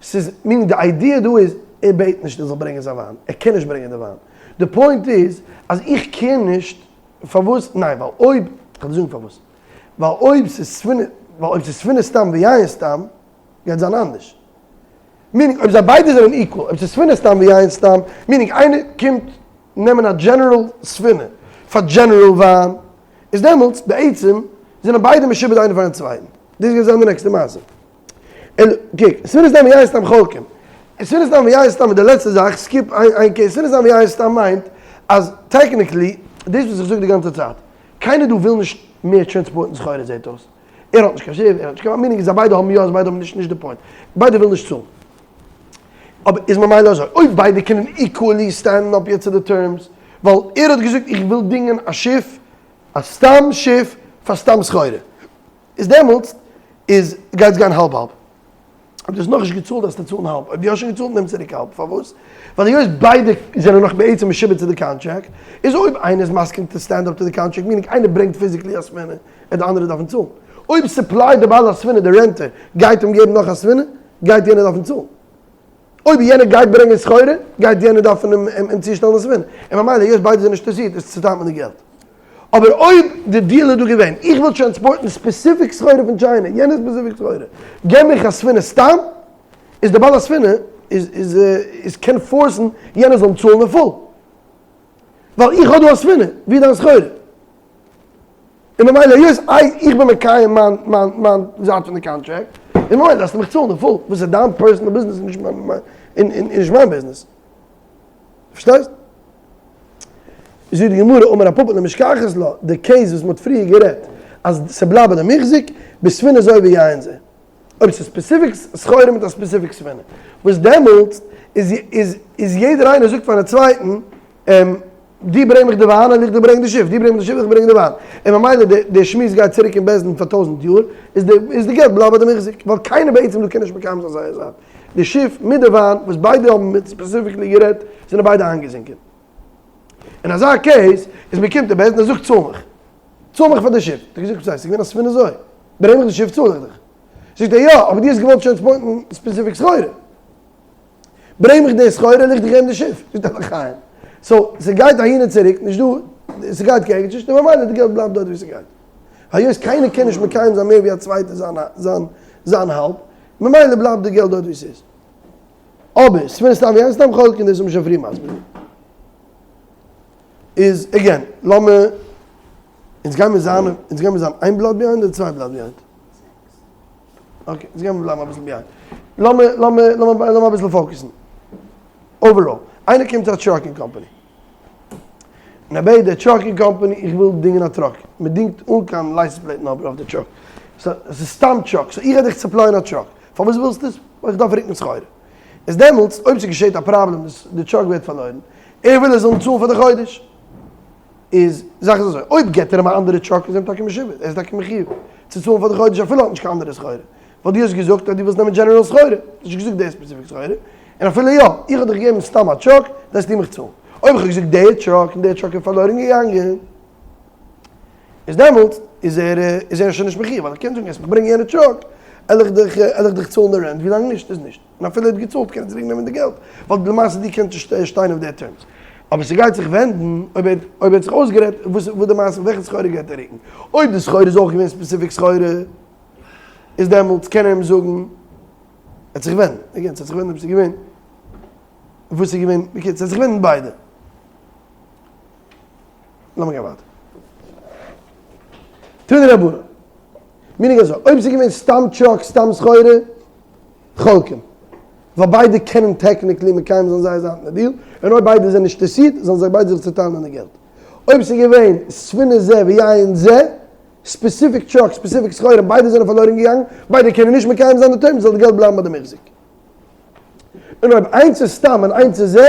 ס'איז, meaning די idea דא איז, ער בעט נישט ער זאל ברענגען זיין וויין, ער קען נישט ברענגען די וויין. די point איז, אז איך קען נישט, פארוואס? ניין, ווייל אויב, כ'וועל דיר זאגן פארוואס. ווייל אויב ס'איז ספינה, ווייל אויב ס'איז ספינה סתם ויין סתם, גייט זיין אנדערש. meaning אויב זיי ביידע זענען equal, אויב ס'איז ספינה סתם ויין סתם, meaning איינער קומט נעמען א general ספינה פאר general וויין, איז דעמאלטס בעצם זענען ביידע משועבד איינער פארן צווייטן. דאס גייט זיין די נעקסטע מעשה. און קוק, ספינה סתם ויין סתם חולקים. ספינה סתם ויין סתם איז די לעצטע זאך, skip איין case, ספינה סתם ויין סתם מיינט אז technically, דאס וואס איך זאג די גאנצע צייט, קיינער דא וויל נישט מער טראנספארטן סחורה זעט אויס. ער האט נישט קיין שיף, ער האט נישט קיין meaning, זיי ביידע האבן יא, זיי ביידע האבן נישט, נישט די point. ביידע ווילן נישט צאלן. אבער איז ממילא אזוי, אויב ביידע קענען equally stand ן up יעצט צו די terms, ווייל ער האט געזאגט איך וויל דינגען א שיף, א סתם שיף פאר סתם סחורה, איז דעמאלטס איז גייט עס גיין האלב האלב. אויב דו האסט נאכנישט געצאלט דארפסטו צאלן האלב, אויב דו האסט שוין געצאלט נעם צוריק האלב, פארוואס? ווייל היות ביידע זענען נאך בעצם משועבד צו די contract, איז אויב איינער איז מסכים to stand up to די contract, meaning איינער ברענגט physically א ספינה, וועט די אנדערע דארפן צאלן. אויב supply ט די בעל הספינה, די renter, גייט אים געבן נאך א ספינה, גייט יענער דארפן צאלן. אויב יענער גייט ברענגען סחורה, גייט יענער דארפן אים צושטעלן א ספינה. און ממילא היות ביידע זענען אינטערעסירט, איז צוטיילט מען די געלט. אבער אויב די deal איז דא געווען, איך וויל טראנספארטן specific סחורה פון טשיינע, יענע specific סחורה, געב מיך א ספינה סתם, איז די בעל הספינה איז איז איז קען force ן יענער זאל אים צאלן אין full. ווייל איך האב דא א ספינה, ווי איז דיין סחורה? און ממילא היות איך בין מקיים מיין מיין מיין זייט פון די contract, און ממילא דארפסטו מיך צאלן אין full, וואס איז דיין personal ביזנעס איז נישט מיין נישט מיין ביזנעס. פארשטייסט? זאגט די גמרא אמר רב פפא למשכחת לה, די case וואס מ'האט פריער גערעדט אז ס'בלייבט ביי די מוחזק, בספינה זו ויין זה. אויב ס'איז specific סחורה מיט א specific ספינה, וואס דעמאלטס איז איז איז יעדער איינער זאגט פארן צווייטן. דו ברענג מיך די וויין און איך דיר ברענג די שיף, דו ברענג מיך די שיף איך ברענג די וויין, און ממילא די די שמועס גייט צוריק אין בית דין פאר טויזענט יאר, איז די איז די געלט בלייבט ביי די מחזיק, ווייל קיינער בעצם דא קען נישט מקיים זיין זייער זייט, די שיף מיט די וויין וואס ביידע האבן מיט specifically גערעדט זענען ביידע איינגעזינקען. אין אזא case איז מען קומט אין בית דין און זאגט צאל מיך, צאל מיך פאר די שיף, האט ער געזאגט וואס הייסט, ס'איז געווען א ספינה אזוי, ברענג מיך די שיף צאל איך דיך, זאגט ער יא אבער דו האסט געוואלט transport ן specific סחורה. ברענג מיך די סחורה און איך דיך געבן די שיף, זאגט ער לחיים. so ס'גייט אהין און צוריק, נישט דא, ס'גייט קעגן נישט, און ממילא די געלט בלייבט דארט ווי ס'גייט. היות קיינער קען נישט מקיים זיין מער ווי א צווייטער זיין זיין זיין האלב, ממילא בלייבט די געלט דארט ווי ס'איז. אבער ספינה סתם ויין סתם חולקין דאס האט מען שוין פריער מסביר געווען. איז again, לאמיר, אונז גיימיר זיין, אונז גיימיר זיין איין בלאט behind אדער צוויי בלאט behind? okay, יעצט גיימיר בלייבן אביסל behind. לאמיר, לאמיר, לאמיר, לאמיר אביסל focus ן. overall, איינער קומט צו א trucking company. און ער בעט די trucking company, איך וויל דינגען א truck. מען דינגט אן קיין license plate number אויף די truck. so, עס איז סתם truck. so איך גיי דיך supply ען א truck. פארוואס ווילסטו עס? ווייל איך דארף רוקן סחורה. איז דעמאלטס, אויב ס'געשעט א פראבלעם, די truck ווערט פארלוירן, ער וויל ער זאל אים צאלן פאר די חודש. איז זאך איז אזוי, אויב געט ער אים א אנדערע truck איז אים טאקע משועבד, ער איז טאקע מחיוב צו צאלן פאר די חודש אפילו ער האט נישט קיין אנדערע סחורה, ווייל דו האסט געזאגט אז דו ווילסט נעמען general סחורה, דו האסט נישט געזאגט די specific סחורה, און אפילו יא, איך האב דיך געגעבן סתם א truck, דארפסטו מיך צאלן. אויב איך האב געזאגט די truck און די truck איז פארלוירן געגאנגען, איז דעמאלטס איז ער איז ער שוין נישט מחיוב, ווייל ער קען זאגן וועסט מיך ברענגען יענע truck, על איך דיך על איך דיך צאלן די rent, ווילאנג נישט איז נישט. און אפילו ער האט געצאלט קען ער צוריק נעמען די געלט, ווייל למעשה דו קענסט נישט שטיין אויף די terms. אבער ס'גייט זיך ווענדן אויב ער אויב ער האט זיך אויסגערעדט וואס וואס די מעשה וועלכע סחורה גייט ער רוקן. אויב די סחורה איז אויך געווען specific סחורה איז דעמאלטס קען ער אים זאגן ער האט זיך ווענדן, again ס'האט זיך ווענדן אויב ס'איז געווען וואס איז געווען, בקיצור ס'האט זיך ווענדן ביידע. לאמיר גיין ווייטער. תנו רבנן. meaning אזוי, אויב ס'איז געווען סתם truck סתם סחורה, חולקים. ווייל ביידע קענען technically מקיים זיין זייער זייט אין די deal, און אויב ביידע זענען נישט אינטערעסירט, זאלן זיך ביידע זיך צוטיילן אין די געלט. אויב ס'איז געווען ספינה זה ויין זה, specific truck, specific סחורה, און ביידע זענען פארלוירן געגאנגען, ביידע קענען נישט מקיים זיין די terms, זאל די געלט בלייבן ביי די מחזיק. און אויב איינס איז סתם און איינס איז זה,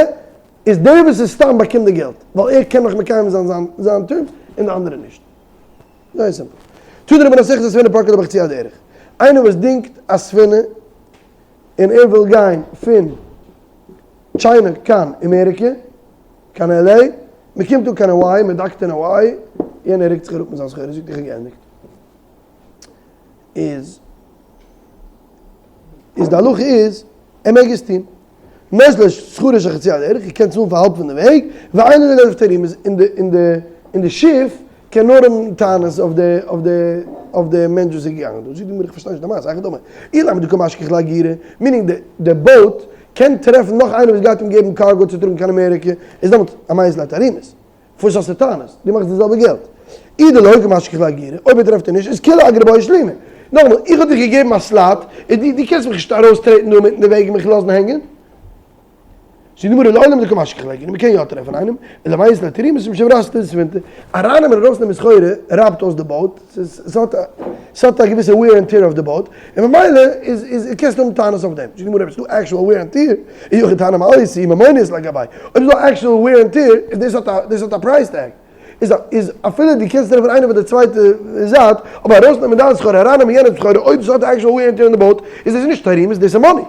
איז דער וואס איז סתם באקומט די געלט, ווייל ער קען נאך מקיים זיין זיין terms און די אנדערע נישט. זייער simple. תנו רבנן מסכת ספינה פרקה לו בחצי הדרך. איינער וואס דינגט א ספינה און ער וויל גיין פון China קיין אמעריקע, קיין LA, מען קומט אן קיין האוואי, מען dock ט אין האוואי, יענער רוקט זיך אראפ מיט זיין סחורה, זאגט איך האב געענדיגט. איז איז די הלכה איז ער מעג עס טון. נותן לו שכרו של חצי הדרך, ער קען צאלן פאר האלב פון די וועג, ואין לו לידיו תרעומות, און די און די און די שיף קען נאר האבן טענות אויף די אויף די אויף די מענטש וואס איז געגאנגען דא. זאגט די גמרא איך פארשטיי נישט די מעשה, היכי דמי, אילימא דקא משכח לאגירה, meaning די די boat קען טרעפן נאך איינער וואס גייט אים געבן קארגא צו טראגן קיין אמעריקע, איז דעמאלט אמאי אית ליה תרעומות. פארוואס האסטו טענות? דו מאכסט די זעלבע געלט. אי דלא קא משכח לאגירה, אויב ער טרעפט ער נישט, איז כולה אגרא בעי שלומי. נאכאמאל, איך האב דיך געגעבן א slot, און דו דו קענסט מיך נישט ארויסטרעטן דא אינמיטן די וועג און מיך לאזן הענגען. זאגט די גמרא לעולם דקא משכח לאגירה, מ'קען יא טרעפן איינעם, אלא מאי אית ליה תרעומות משום רתתא דספינתא, ארייננעמען און ארויסנעמען סחורה רייבט אויס די boat, ס'האט ס'האט א געוויסע wear and tear אויף די boat, און ממילא איז איז קענסטו האבן טענות אויף דעם. זאגט די גמרא אויב ס'איז דא actual wear and tear, אי הכי תנא מעותי ממונא אית ליה גביה. אויב איז דא actual wear and tear, איז דאס האט א דאס האט א price tag. איז איז אפילו דו קענסט טרעפן איינער פון די צווייטע זייט, אבער ארויסנעמען דיין סחורה ארייננעמען יענעמ'ס סחורה אויב ס'האט actual wear and tear אין די boat, איז דאס נישט תרעומות, דאס איז money.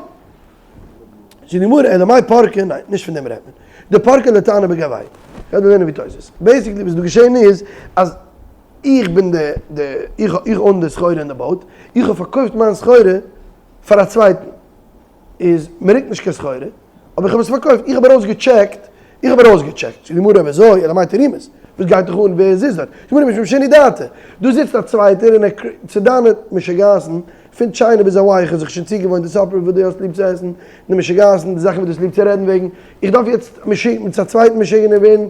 זאגט די גמרא אלא מאי פרקה, ניין, נישט פון דעם רעדט מען. דפרקה לטענה בגויה. כ'וועל דיר לערנען ווי תוס'. basically וואס איז דא געשען איז, אז איך בין די די איך איך own די סחורה אין די boat, איך האב פארקויפט מיין סחורה פאר א צווייטן, איז מען רוקט נישט קיין סחורה, אבער איך האב עס פארקויפט, איך האב ארויס געטשעקט, איך האב ארויס געטשעקט, זאגט די גמרא אויב אזוי, אלא מאי תרעומות, וואס גייט דיך אן ווער עס איז דארט, זאגט די גמרא משום שינוי דעתא, דא זיצט א צווייטער און ער צו דיינע משוגעת'ן, פון China ביז האוואי, איך האב זיך שוין צוגעוואוינט די supper וואס דו האסט ליב צו עסן, די משוגעת'ן, די זאכן וואס דו האסט ליב צו רעדן וועגן, איך דארף יעצט מיט א צווייטן משוגענער ווערן,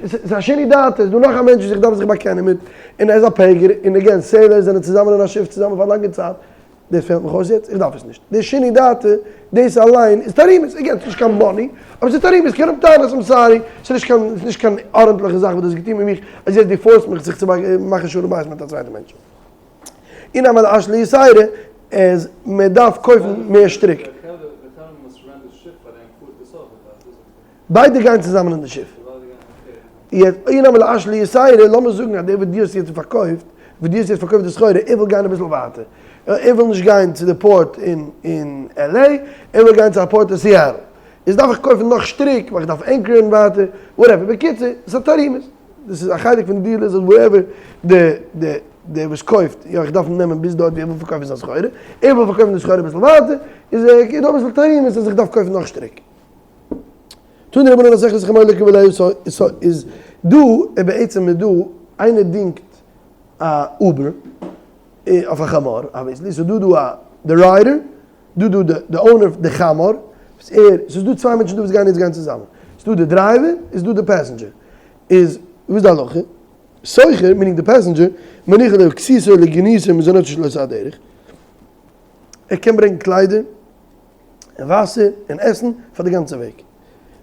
ס'איז א שינוי דעתא, ס'איז דא נאך א מענטש וואס איך דארף זיך באקענען מיט, און ער איז א פעגער, און again, sailors זענען צוזאמען אין א שיף צוזאמען פאר א לאנגע צייט, דאס פעלט מיך אויס יעצט, איך דארף עס נישט. די שינוי דעתא, דאס אליין איז תרעומות, again, ס'איז נישט קיין money, אבער ס'איז תרעומות, כ'קען האבן טענות, I'm sorry, ס'איז נישט קיין, ס'איז נישט קיין ארנטליכע זאך וואס דו האסט געטון מיט מיך, אז יעצט דו force סט מיך זיך צו מאכן שלום בית מיט א צווייטע מענטש. און אמאל אשלי יתירה, אז מען דארף קויפן מער שטריק. ביידע גייען צוזאמען אין די שיף. יעצט אי נמי לאשלא יתירא, לאמיר זאגן אז דער וואס דו האסט יעצט פארקויפט, וואס דו האסט יעצט פארקויפט די סחורה, ער וויל גיין אביסל ווייטער, ער וויל נישט גיין צו די port אין אין LA, ער וויל גיין צו א port אין סיאטל, איז דארף איך קויפן נאך שטריק ווייל איך דארף anchor ען ווייטער, whatever, בקיצור, ס'איז א תרעומת, דאס איז א חלק פון די deal איז אז whatever די די דער וואס קויפט, יא איך דארף אים נעמען ביז דארט ווי ער וויל פארקויפן זיין סחורה, ער וויל פארקויפן די סחורה אביסל ווייטער, איז ער דא אביסל תרעומת אז איך דארף קויפן נאך שטריק. תנו רבנן השוכר את חמורו לרכוב עליה איז דא איז בעצם איז דא איינער דינגט א Uber אויף א חמור obviously ס'איז דא דא א די rider דא דא די די owner די חמור וואס ער ס'איז דא צוויי מענטשן דא וואס גייען יעצט גיין צוזאמען ס'איז דא די driver איז דא די passenger איז וואס איז די הלכה שוכר meaning די passenger מניח עליו כסותו לגינתו מזונותו שלא על הדרך ער קען ברענגען קליידער און וואסער און עסן פאר די גאנצע וועג.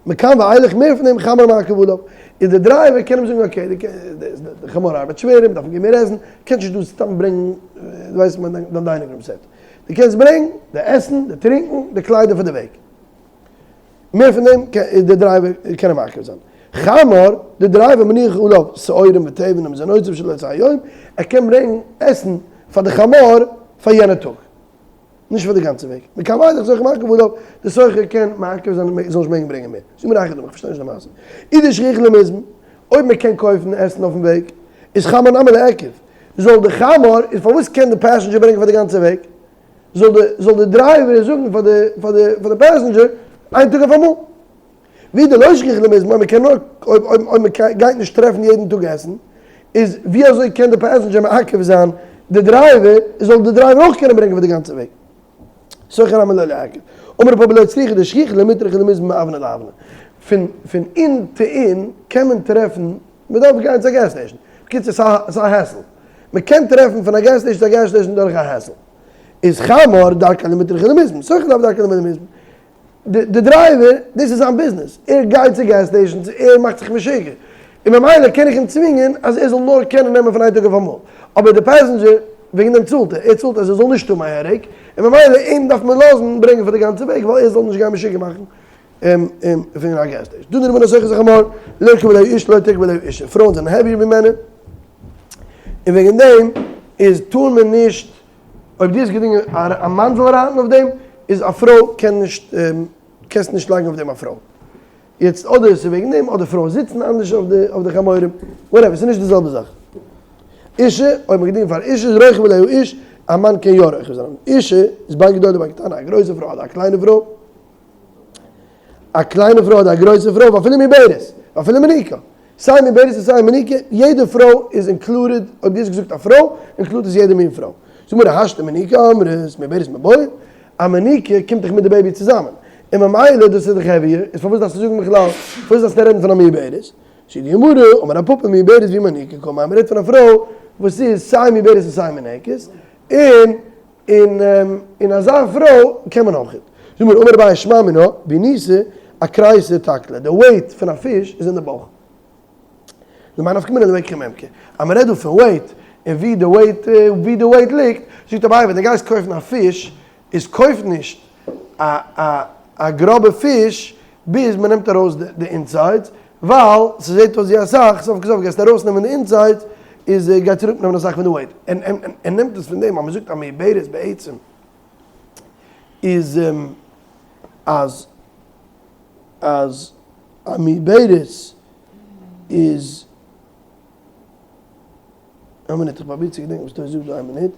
מכאן ואילך מער פון דעם חמור מעכב עליו. איז די driver קען אים זאגן okay די חמור ארבעט שווערער מ'דארף אים געבן מער עסן, קענסט נישט דא סתם ברענגן דו ווייסט דיין dining room set. דו קענסט ברענגן די עסן, די טרינקן, די קליידער פאר די וועג. מער פון דעם איז די driver קען אים מעכב זיין. חמור, די driver מניח עליו שעורים ותבן ומזונותיו של אותו היום, ער קען ברענגן עסן פאר די חמור פאר יענע טאג. נישט פאר די גאנצע וועג. מכאן ואילך שוכר מעכב עליו, די שוכר קען מעכב זיין און זאל נישט מעגן ברענגען מער. זאג מיר א היכי דמי, איך פארשטיי נישט די מעשה. אי דשכיח למזמן, אויב מען קען קויפן עסן אויפן וועג, איז חמור נמי ליעכב. זאל די חמור, איז פארוואס קען די passenger ברענגען פאר די גאנצע וועג? זאל די זאל די driver זאגן פאר די פאר די פאר די passenger איין טאג אויף אמאל. ואי דלא שכיח למזמן, אויב מען קען נאר אויב אויב אויב מען גייט נישט טרעפן יעדן טאג עסן, איז ווי אזוי קען די passenger מעכב זיין די driver, זאל די driver אויך קענען ברענגען פאר די גאנצע וועג. שוכר נמי לא ליעכב. אמר רב פפא לא צריכא דשכיח למיטרח למזמן מאבנא לאבנא. פון פון inn to inn קען מען טרעפן, מען דארף גיין צו א gas station. בקיצור ס'איז א hassle. מען קען טרעפן פון א gas station צו א gas station דורך א hassle. איז חמור דרכיה למיטרח למזמן, שוכר לאו דרכיה למזמן. די driver, דאס איז זיין ביזנעס, ער גייט צו gas stations, ער מאכט זיך משוגע, און ממילא קען איך אים צווינגען אז ער זאל נאר קענען נעמען פון איין טאג אויף אמאל, אבער די passenger, וועגן דעם צאלט ער, ער צאלט אז ער זאל נישט האבן א headache, און ממילא אים דארף מען לאזן ברענגען פאר די גאנצע וועג ווייל ער זאל נישט גיין משוגע מאכן פון א gas station. תנו רבנן השוכר את החמור, לרכוב עליו איש לא תרכוב עליו אשה, פרויען זענען heavier ווי מענער, און וועגן דעם איז טאר מען נישט אויב דו האסט געדינגען א מאן זאל רייטן אויף דעם, איז א פרוי קען נישט, קענסט נישט לייגן אויף דעם א פרוי. יעצט אדער עס איז וועגן דעם, אדער פרויען זיצן אנדערש אויף די אויף די חמורים, whatever, ס'איז נישט די זעלבע זאך. אשה, אויב מ'האט געדינגען פאר אשה איז רוכב עליה איש, א מאן קען יא רוכב זיין אויף אשה, איז בין גדולה בין קטנה, א גרויסע פרוי אדער א קליינע פרוי, א קליינע פרוי אדער א גרויסע פרוי, ואפילו מעוברת, ואפילו מניקה. סיי מעוברת און סיי מניקה, יעדע פרוי איז included, אויב דו האסט געזאגט א פרוי, include עס יעדע מין פרוי. זאג מיר השתא מניקה אמרת, מעוברת מיבעיא, א מניקה קומט דאך מיט די baby צוזאמען, און ממילא דאס איז דאך heavier, איז פארוואס דארפסטו זאגן בכלל, פארוואס דארפסטו רעדן פון א מעוברת? זאגט די גמרא, אמר רב פפא מעוברת והיא מניקה קאמר, מ'רעדט פון א פרוי וואס איז סיי מעוברת און סיי מניקת, און און און אזא פרוי קען מען אויך. זאג מיר אמר אביי שמע מינה בניסא אקרייסא תקלה, די weight פון א פיש איז אין די בויך. למאי נפקא מינה למקחי ממכר. אז מען רעדט דא פון weight און ווי די weight ווי די weight ליגט, זאגט אביי ווען די גייסט קויפן א פיש איז קויף נישט א א א גראבע פיש ביז מען נעמט ארויס די insides, ווייל ס'זעט אויס ווי אסאך, סוף כל סוף גייסטו ארויסנעמען די insides, איז גייט צוריק נעמען אסאך פון די weight. און ער נעמט עס פון דעם אז מ'זאגט אז מעוברת בעצם איז אז אז א מעוברת איז, איין מינוט איך פרוביר צו געדענקען וואס תוס' זאגט דא איין מינוט,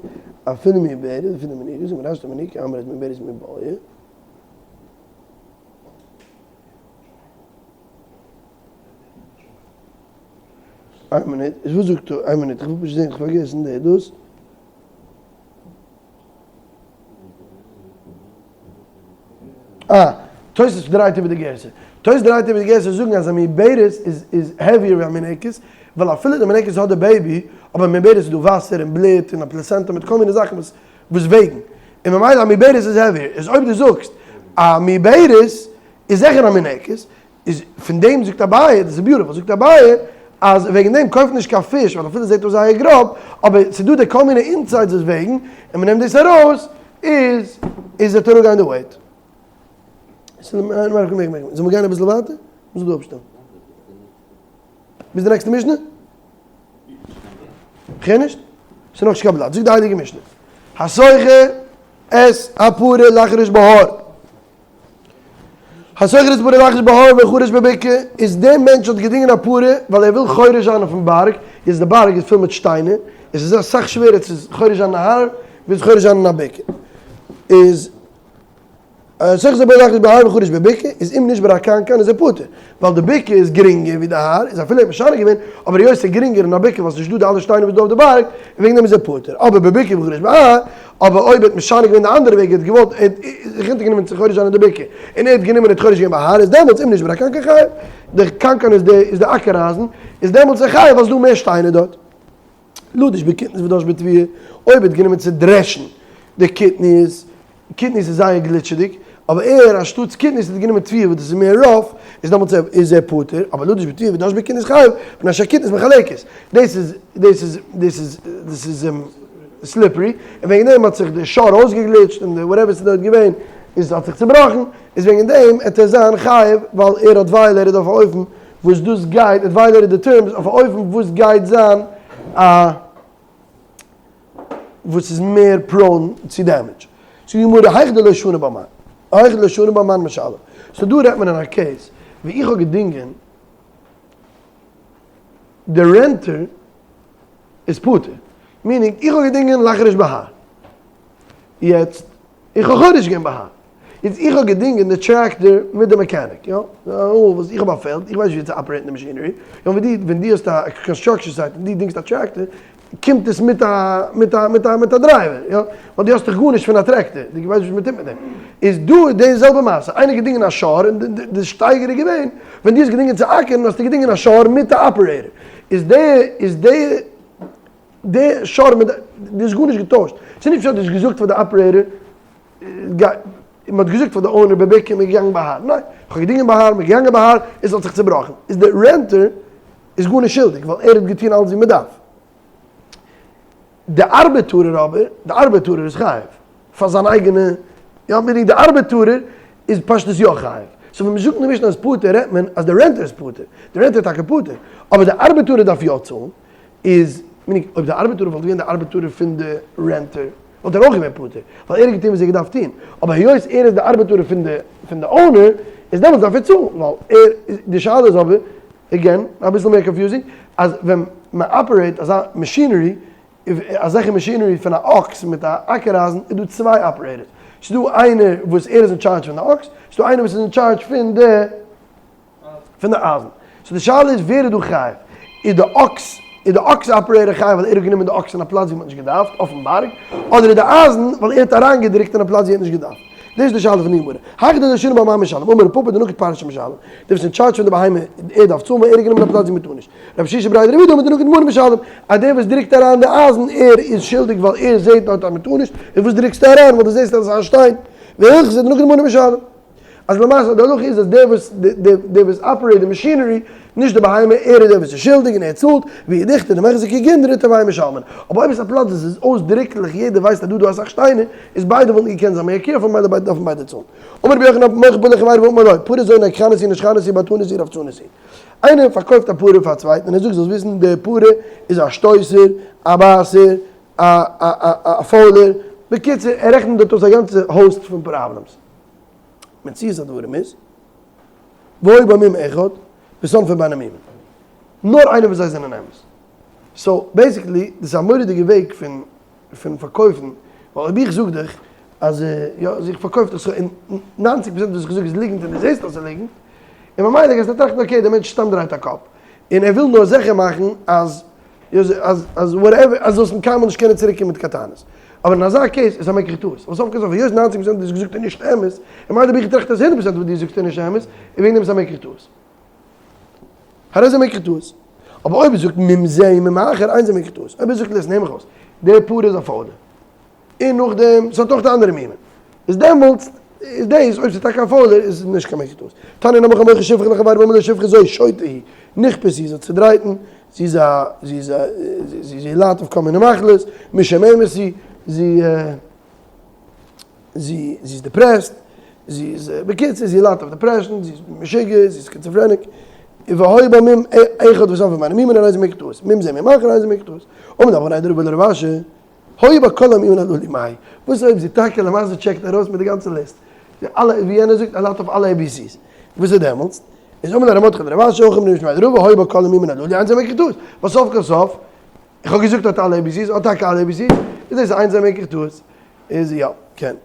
אפילו מעוברת אפילו מניקה, זאגט רש"י מניקה אמרת מעוברת מיבעיא. איין מינוט, איז וואס זאגט ער? איין מינוט, איך וויל פשוט זען, איך האב פארגעסן די דאס. אה, תוס' דרייט איבער די גירסא. תוס' דרייט איבער די גירסא זאגן אז א מעוברת איז איז heavier ווי א מינקת, ווייל אפילו די מינקת האט די baby, אבער מעוברת איז דא וואסער און בלוט און א placenta מיט כל מיני זאכן וואס וואס וועגן, און ממילא א מעוברת איז heavier, איז אויב דו זאגסט א מעוברת איז זיכער א מינקת, איז פון דעם זאגט אביי, דאס איז beautiful, זאגט אביי אז וועגן דעם קויף נישט קיין פיש ווייל אפילו עס זעט אויס זייער גראב, אבער ס'איז דא די כל מיני insides וואס וועגן, און מ'נעמט דאס ארויס, איז איז וועט אראפגיין די weight. זאל מיר גיין אביסל ווייטער? מ'זאל דא אפשטעלן. ביז די נעקסטע משנה? כ'הער נישט. ס'איז נאכנישט קיין בלאט. זאגט די הייליגע משנה. השוכר את הפרה לחרוש בהר. השוכר את הפרה לחרוש בהר וחרש בבקעה, איז דער מענטש האט געדינגען א פרה ווייל ער וויל חורש זיין אויפן בארג, איז די בארג איז פול מיט שטיינער, עס איז אסאך שווערער צו חורש זיין אין א הר ווי צו חורש זיין אין א בקעה. איז השוכר את הפרה לחרוש בהר וחרש בבקעה, איז אם נשברה הקנקן איז ער פטור, ווייל די בקעה איז גרינגער ווי די הר, איז אפילו ער האט משנה געווען, אבער היות ס'איז גרינגער אין א בקעה ווייל ס'נישט דא די אלע שטיינער וואס איז דא אויף די בארג, און וועגן דעם איז ער פטור, אבער בבקעה וחרש בהר, אבער אויב ער האט משנה געווען די אנדערע וועג, ער האט געוואלט, ער האט זיך אונטערגענומען צו חורש זיין אין די בקעה, און ער האט גענומען און האט חורש געווען בהר, איז דעמאלטס אם נשברה הקנקן חייב, די קנקן איז די איז די אקער אייזן, איז דעמאלטס ער חייב ווייל ס'איז דא מער שטיינער דארט. לדוש בקטנית ודש בתבואה, אויב ער האט גענומען צו דרעשן די קטנית, קטנית איז זייער גליטשעדיג, אבער ער אנשטאטס קטנית האט גענומען תבואה וואס דאס איז מער rough, איז דעמאלטס איז ער פטור, אבער לדוש בתבואה ודש בקטנית חייב, מפני שהקטנית מחלקת, דאס איז דאס איז דאס איז דאס איז slippery, און וועגן דעם האט זיך די שור אויסגעגליטשט און די whatever ס'איז דארט געווען איז האט זיך צובראכן, איז וועגן דעם עט ער זיין חייב ווייל ער האט violated אויף א אופן וואס דאס גייט, ער האט violated די terms אויף א אופן וואס גייט זיין א וואס איז מער prone צו damage. זאגט די גמרא היכא דלא שני בה מר, היכא דלא שני בה מר משלם. so דא רעדט מען אין א case ווי איך האב געדינגען די renter איז פטור, meaning איך האב געדינגען לחרוש בהר, יעצט איך האב חורש געווען בהר, יעצט איך האב געדינגען די טרעקטער מיט די mechanic, יא, וואס איך האב א פעלד, איך ווייס נישט ווי צו operate ן די machinery, יא, ווען דו ווען דו האסט א construction site און דו דינגסט א טרעקטער, קומט עס מיט א מיט א מיט א מיט א driver, יא, ווייל דו האסט דאך גארנישט פון א טרעקטער, דו ווייסט נישט וואס מען טוט מיט דעם. איז דא די זעלבע מעשה, איינער געדינגען א שור און די שטייגער איז געווען, ווען דו האסט געדינגען צו אקערן האסטו געדינגען א שור מיט א operator, איז די איז די די שור מיט די, דו האסט גארנישט געטוישט, ס'איז נישט פשט דו האסט געזאגט פאר די operator, גיי, מען האט געזאגט פאר די owner בבקעה מען איז געגאנגען בהר, ניין, איך האב געדינגען בהר, מען איז געגאנגען בהר, עס האט זיך צובראכן, איז די renter איז גארנישט שולדיג, ווייל ער האט געטון אלעס ווי מען דארף. די ארבעטארער אבער, די ארבעטארער איז חייב, פאר זיין אייגענע, יא, meaning די ארבעטארער איז פשטות יא חייב. so ווען מען זאגט אין די משנה אז פטור רעדט מען אז די renter איז פטור, די renter איז טאקע פטור, אבער די ארבעטארער דארף יא צאלן, איז meaning אויב די ארבעטארער וואלט געווען די ארבעטארער פון די renter וואלט ער אויך געווען פטור, ווייל ער האט געטון וואס ער האט געדארפט טון, אבער היות ער איז די ארבעטארער פון די פון די owner איז דעמאלטס דארף ער צאלן, ווייל ער איז, די שאלה איז אבער, again, אביסל מער confusing, אז ווען מען operate אזא machinery, אזעלכע machinery פון א אקס מיט א אקער אייזן, איז דא צוויי operators, ס'איז דא איינער וואס ער איז אין טשארדזש פון די אקס, ס'איז דא איינער וואס איז אין טשארדזש פון די פון די אייזן. so די שאלה איז ווער איז דא חייב? איז די אקס, איז די אקס operator חייב ווייל ער האט גענומען די אקס אין א פלאץ ווי מען האט נישט געדארפט, אויפן בארג, אדער איז די אייזן ווייל ער האט אריינגעדרוקט אין א פלאץ ווי ער האט נישט געדארפט? דאס איז די שאלה פון די גמרא. היכא דלא שני בה מר משלם, אמר רב פפא דנקט פרשא משלם, דער וואס איז אין טשארדזש פון די בהמה, ער דארף צאלן ווייל ער האט גענומען א פלאץ ווי מען טאר נישט. רב שישא בריה דרב אידי אמר דנקט מנה משלם, אז דער וואס דרוקט אריין די אייזן ער איז שולדיג ווייל ער זעט דארט אז מען טאר נישט, און וואס דרוקסטו אריין ווייל דו זעסט אז עס איז א שטיין. והלכתא דנקט מנה משלם. אז למעשה די הלכה איז אז דער וואס דער וואס operate די machinery, נישט די בהמה, ער איז דער וואס איז שולדיג און ער צאלט, ואי דוכתא דמיחזי כגונדרא תרוייהו משלמין. אבער אויב עס איז א פלאץ וואס איז אויסדריקליך יעדער ווייסט אז דא איז דא אסאך שטיינער, איז ביידע וואלטן געקענט זיין מער careful ממילא ביידע דארפן ביידע צאלן. אמר רבי יוחנן מוכר פרה לחבירו ואמר לו, פרה זו נגחנית היא נשכנית היא בועטנית היא רבצנית היא. איינער פארקויפט א פרה פאר א צווייטן און ער זאגט זאלסט וויסן די פרה איז א שטויסער, א בייסער, א א א א פוילער, בקיצור ער רעכנט דארט אויס א גאנצע host פון problems. מציאות הדברים איז, והיה בו מום אחד, וסנפו בין המומין. נאר איינער פון זיי זענען אמת. so basically, דאס איז א מורא'דיגע וועג פון פון פארקויפן, ווייל אויב איך זאג דיך אז יא, אז איך פארקויף דיך סחורה, און ניינציג פראצענט וואס איך זאג איז ליגנט און דו זעסט אז ס'איז ליגנט, און ממילא גייסטו טראכטן okay דער מענטש סתם דרייט א קאפ, און ער וויל נאר זיכער מאכן אז אז אז whatever אז זאלסט קיינמאל נישט קענען צוריק קומען מיט קיין טענות. אבער אין אזא case איז א מקח טעות. ווייל סוף כל סוף היות ניינציג פראצענט וואס דו האסט געזאגט איז נישט אמת, און ממילא האב איך געטראכט אז הונדערט פראצענט וואס דו זאגסט איז נישט אמת, און וועגן דעם איז א מקח טעות. הרי זה מקח טעות. אבער אויב ער זאגט מום זה ומום אחר, אין זה מקח טעות. אויב ער זאגט listen הער מיך אויס, דער פרה איז א פוילער. און נאכדעם, ס'האט אויך די אנדערע מומין. איז דעמאלטס איז דאס, אויב ס'איז טאקע א פוילער, איז עס נישט קיין מקח טעות. תניא נמי המוכר שפחה לחבירו ואמר לו שפחה זו שוטה היא, נכפית היא, זי האט צודרייטן, זי איז א, זי איז א, זי ליידט אויף כל מיני מחלות, משועממת היא, זי, זי, זי איז depressed, זי איז, בקיצור, זי ליידט אויף depression, זי איז משוגע, זי איז schizophrenic. והיה בה מום אחד ושם ממנו מום הרי זה מקח טעות, מום זה מום אחר הרי זה מקח טעות. אמר רב חנינא רבא לרב אשי, היו בה כל המומין הללו מאי, וואס אויב זי טאקע למעשה טשעקט ארויס מיט די גאנצע ליסט, אלע ווי יענער זאגט א לאט אוו אלע ABCs, וואס איז דעמאלטס? איז אמר ליה רב מרדכי לרב אשי הכי אמרי משמיה דרבא היו בה כל המומין הללו אין זה מקח טעות, ווייל סוף כל סוף, איך האב געזאגט האט אלע ABCs, האט טאקע אלע ABCs, איז דאס אין זה מקח טעות, איז יא, כן.